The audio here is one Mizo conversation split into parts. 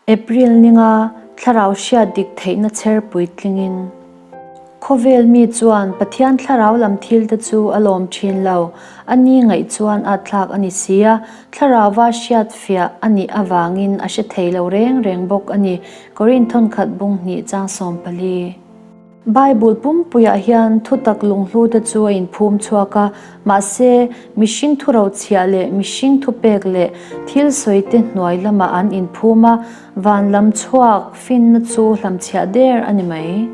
April ninga thlarau hriat dik theihna chher puitlingin khawvel mi chuan Pathian thlarau lam thilte chu a lawm thin lo. A ni ngaih chuan a thlak a ni si a, thlarauva hriat fiah a nih avangin a hre thei lo reng reng bawk a ni, Korinth thawnkhat bung hnih chang 14. Bible pumpuiah hian thutak lunghlute chu a inphum chhuak a, mahse, mihring thurochhiah leh mihring thupek leh thil sawite hnuai lamah an inphum a, van lam chhuak finna chu hlamchhiah der a ni mai.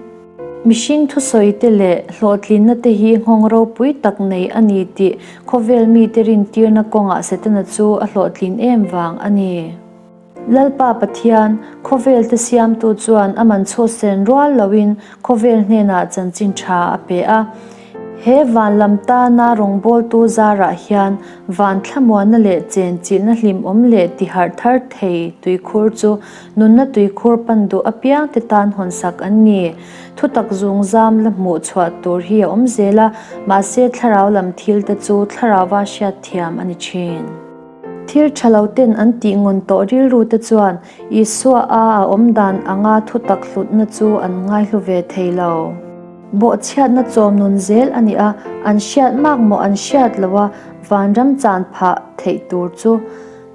Mihring thusawite leh hlawhtlinna te hi nghawng ropui tak nei a ni tih khawvel mite rintirna kawngah Setana chu a hlawhtlin em vang a ni. Lalpa Pathian, khawvel te siamtu chuan a man chhuahsen rual loin khawvel hnenah chanchin tha a pe a. He van lam tana rawngbawltu zarah hian van thlamuanna leh chenchilhna hlimawm leh tiharh thar thei tuikhur chu nunna tuikhur pan duh apiang te tan hawnsak an ni. Thutak zungzam la hmuh chhuah tur hi a awm zel a, mahse thlarau lam thil te chu thlarauva hriatthiam a ni thin. Thil tha lo ten an tih ngawn tawh rilru te chuan Isua a a awm dan anga thutak hlutna chu an ngaihlu ve thei lo. Bawhchhiatna chawm nun zel a ni a, an hriat mak maw an hriat lo a, vanram chan phah theih tur chu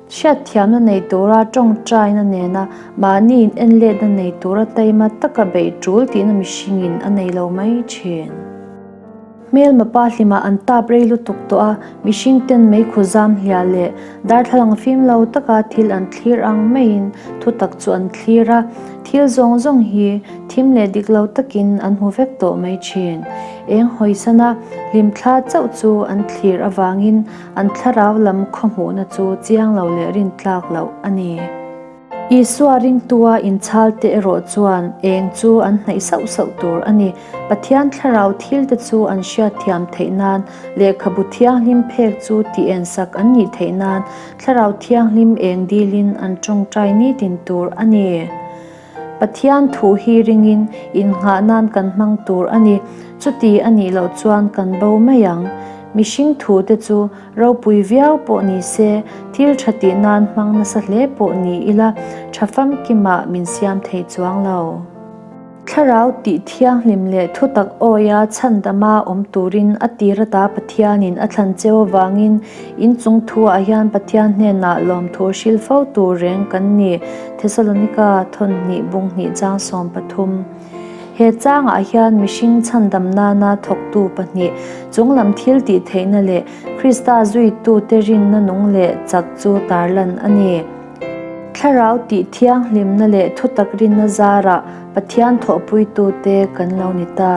hriatthiamna nei tura tawngtaina nena mahni in enletna nei tura taima taka beih tul tihna mihringin a nei lo mai thin. Hmelma pa hlimah an tap rei lutuk tawh a, mihring ten meikhu zam hliah leh darthlalang fim lo taka thil an thlir ang maiin thutak chu an thlir a, thil zawng zawng hi thim leh dik lo takin an hmu vek tawh mai thin. Eng hawisana hlimthla chauh chu an thlir avangin an thlarau lam khawhmuhna chu chiang lo leh rintlak loh a ni. Isua ringtua inchhalte erawh chuan eng chu an hnaih sauh sauh tur a ni. Pathian thlarau thilte chu an hriatthiam theih nan, lehkhabu thianghlim phek chu tih ensak an nih theih nan, thlarau thianghlim eng dilin an tawngtai nitin tur a ni. Pathian thu hi ringin innghah nan kan hmang tur a ni. Chuti a nih loh chuan kan bo mai ang. Mihring thute chu Ropui viau pawh ni se, thil tha tih nan hmang nasa hle pawh ni ila, tha famkimah min siam thei chuang lo. Thlarau tih thianghlim leh thutak awia chhandama awm turin a tir ata Pathianin a thlan cheu avangin in chung thuah hian Pathian hnenah lawmthu hrilh fo tur reng kan ni, Thesalonika thawnhnih bunghnih chang 13. He changah hian mihring chhandam nana thawktu pahnih, chunglam thil tih theihna leh Krista zuitute rinna nung leh chak chu tarlan a ni. Thlarau tih thianghlimna leh thutak rinna zarah Pathian thawhpuitute kan lo ni ta.